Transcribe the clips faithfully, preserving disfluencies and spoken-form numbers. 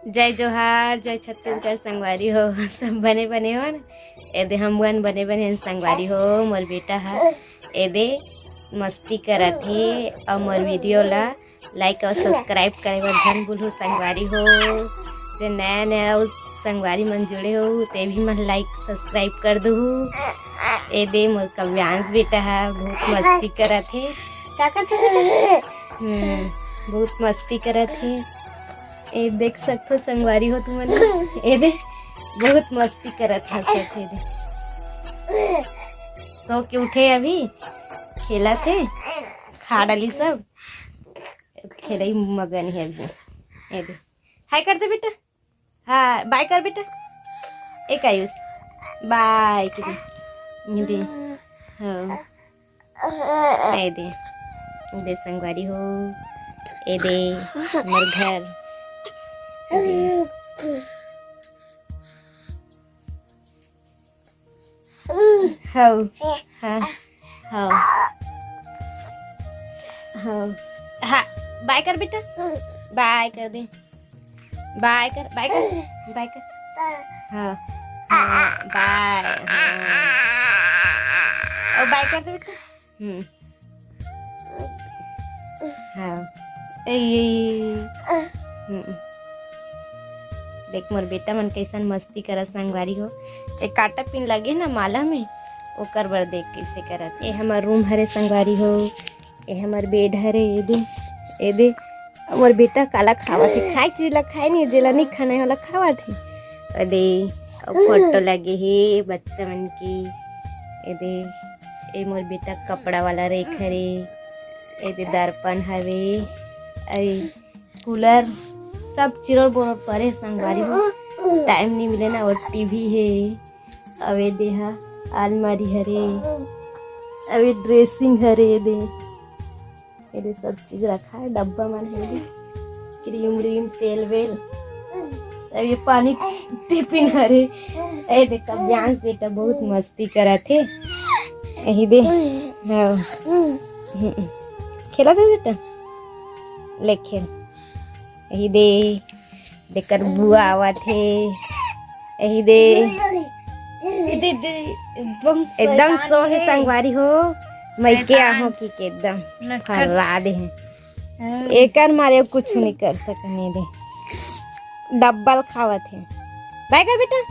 जय जोहार, जय छत्तीसगढ़ संगवारी हो। सब बने बने हो ना? एदे हम मन बने बने हन संगवारी हो। मोर बेटा ह एदे मस्ती करत हे। और मोर वीडियो ला लाइक और सब्सक्राइब करे बर झन भूलहू संगवारी हो। जे नया नया अउ संगवारी मन जुड़े हो ते भी मन लाइक सब्सक्राइब कर दू। एदे मोर काव्यांश बेटा ह बहुत मस्ती करत हे। का करत हे बेटा? हम्म, बहुत मस्ती करत हे। ए देख सकथो संगवारी हो तुमन, एदे बहुत मस्ती करत हे, हंसत हे। एदे सो के उठे अभी, खेलत हे, खा डाली सब, खेलई मगन हे अभी। एदे हाय कर दे बेटा, हाँ बाय कर बेटा, एक आयुष बाय कर दे। हाँ। एदे, एदे संगवारी हो, एदे हमर घर, एदे। हौ, हाँ, हौ, हौ, हाँ, बाय कर बेटा, बाय कर दे। बाय कर, बाय कर, बाय कर। हाँ, हाँ, बाय, हाँ। और बाय कर दे बेटा। हम्म। हाँ। ए, ये, ये। हम्म। देख मोर बेटा मन कैसन मस्ती करत संगवारी हो। ए कांटा पिन लगे ना माला में, ओकर बर देख कैसे करत। ए हमर रूम हरे संगवारी हो। ए हमर बेड हरे, एदे, एदे। हमर बेटा काला खावत हे, खाए चीज ला खाए नहीं, जेला नहीं खाना है, ओला खावत हे। एदे, अउ फोटो लगे हे बच्चा मन के। एदे, ए मोर बेटा कपड़ा वाला रैक हरे। एदे दर्पण हवे, अरे कूलर, सब चिरोर बोरोर परे संगवारी हो। टाइम नहीं मिले ना, और टीवी हे। अउ एदे हा अलमारी हरे, अउ ए ड्रेसिंग हरे एदे। एदे सब चीज रखा है, डब्बा मन हे एदे, क्रीम व्रीम, तेल वेल। अउ ए पानी टिफिन हरे। एदे काव्यांश बेटा बहुत मस्ती करत हे। एदे, हाँ। खेलत हे बेटा, ले खेल। एदे, देकर बुआ आवत हे। एदे। एदे, एदे, एकदम एकदम शैतान सो हे हे। संगवारी हो। मइके शैतान। आहो कि के एकदम नटखट। फर्रा दे हे। हाँ। एकर मारे कुछ नहीं कर सकने दे। डब्बल खावत हे। बाय कर बेटा,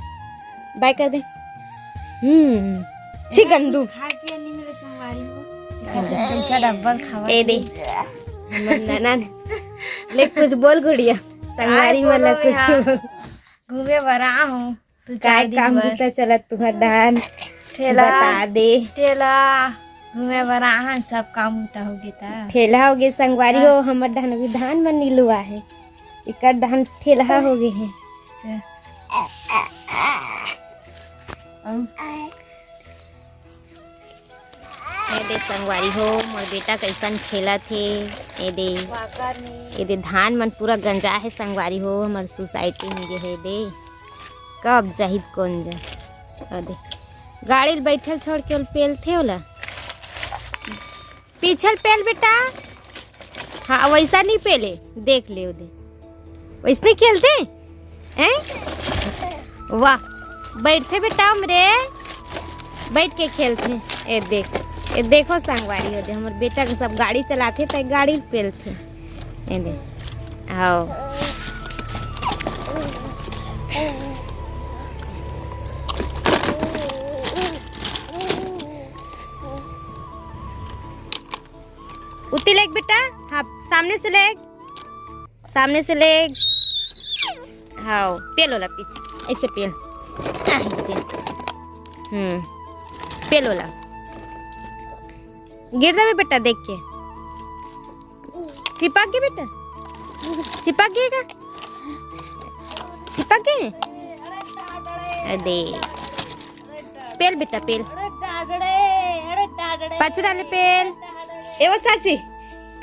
बाय कर दे। हम्म, छी गंदू। कुछ खाए पिए नहीं मिले संगवारी हो। कैसे पैसा डब्बल खावत एदे। हे। हमर ननद ले कुछ बोल गुड़िया, संगवारी मन ला कुछ बोल। घूमे बर आ हूँ, तू काय चार दिन काम बर। बुता चलत तुहर डान? ठेला, बता दे। ठेला घूमे बर आ हन, सब काम बुता हो गे ता। ठेला हो गे संगवारी हो, हाँ। हमर डान अभी धान मन निलुआ हे, एकर डान ठेला हो गे हे। अच्छा। अउ? एदे संगवारी हो, मोर बेटा कैसन खेलत हे। एदे, एदे धान मन पूरा गंजा हे संगवारी हो, हमर सोसाइटी में जे हे दे। कब जाही कोन जा। एदे, गाड़ी ल बैठल छोड़ के ओल पेलथे ओला। पीछल पेल बेटा। हाँ, वैसा नहीं पेले, देख ले ओदे। वैसने खेलथे? हैं? वाह, बैठथे बेटा हमरे, बैठ के खेलथे। ए देख, ए देखो संगवारी हो दे, हमर बेटा के सब गाड़ी चलाथे त गाड़ी पेलथे। ए दे, आओ। उती लेग बेटा, हाँ, सामने से लेग। सामने से ले। हाँ, पेल वाला पीछे, ऐसे पेल। आह, पेल। हम्म, पेल वाला। गिर जाबे बेटा, देख के। चिपक गए बेटा, चिपक गए का? चिपक गए? अरे, पेल बेटा, पेल। अरे दागड़े, अरे दागड़े। पाछू डाले पेल। ए वो चाची,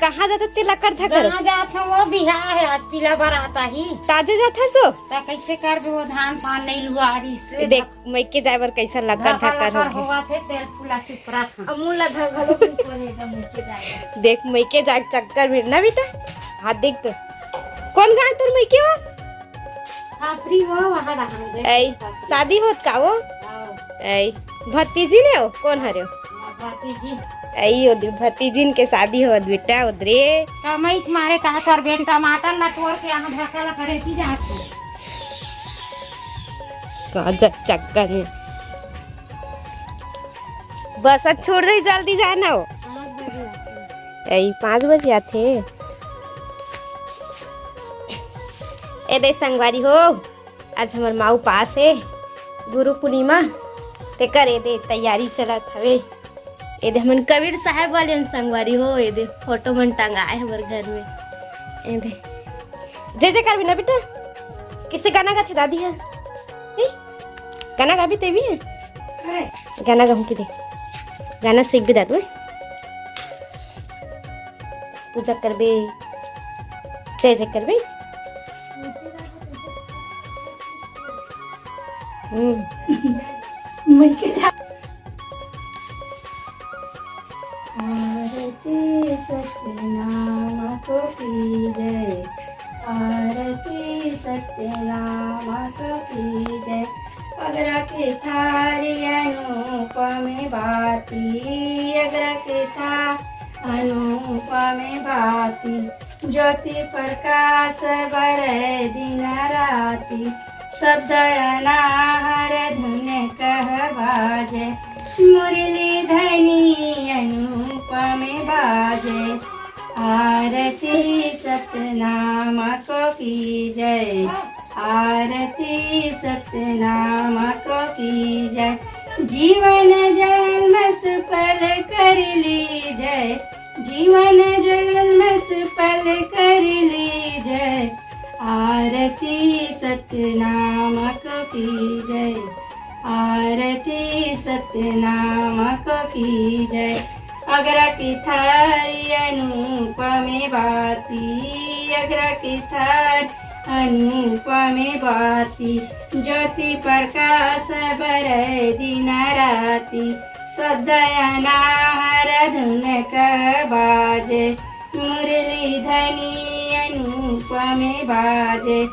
कहाँ जात हस ते लकर धकर? कहाँ जात हस? वो बिहाव हे, आज पीला बरात आही। ताजे जात हस सो? त कैसे करबे, वो धान पान नहीं लुआ रही से। देख, मइके जाए बर कैसा लकर धकर धकर हो गे। होवत हे, तेल फुला के परत हे। अमूल ला धर घलो कुछ हो जाएगा मइके जाए बर। देख, मइके जाए के चक्कर में ना बेटा। हाँ, देख तो। कौन गाँव तोर मइके हो? कापरी हो, वहाँ रहन दे। ऐ, शादी होत का वो? आओ, ऐ, भतीजी ने हो? कौन हरे हो? भतीजी। ऐ, ओदे भतीजिन के शादी होत बेटा, ओदरे। कमाई के मारे कहा कर बेन टमाटर ला तोड़ के यहाँ ढका ला करे थी जाती। का ज-, चक्कर में। बस, अब छोड़ दे, जल्दी जाना हो। ऐ, पाँच बजे आथे। ए दे संगवारी हो, आज हमर माँ उपास हे, गुरु पूर्णिमा, तेकर ए दे तैयारी चलत हवे। ए दे हमन कबीर साहब वाले संगवारी हो, ए दे फोटो मन टंगाए हमर घर में। ए दे जय जय करबी ना बेटा, किसे गाना गाथे दादी है? ए? गाना गाबी तेबी है? गाना गाहूँ कि दे, गाना सीख भी दादू। पूजा करबे, जय जय करबे। हम्म। मैं के जा। आरती सतनाम को की जय, आरती सतनाम को की जय। अगरा के थारी अनुपम बाती, अगरा के थारी अनुपम बाती। ज्योति प्रकाश बरे दिन राती, शब्द अनाहर धुन कह बाजे। मुरली धनी अनुपम बाजे, आरती सतनाम को की जय, आरती सतनाम को की जय। जीवन जन्म सुफल कर ली जय, जीवन जन्म सुफल कर ली जय। आरती सतनाम को की जय, आरती सतनाम को की जय। अगरा के थारी अनुपम बाती, अगरा के थारी अनुपम बाती। ज्योति प्रकाश बरे दिन राती, शब्द अनाहर धुन कह बाजे। मुरली धनी अनुपम बाजे,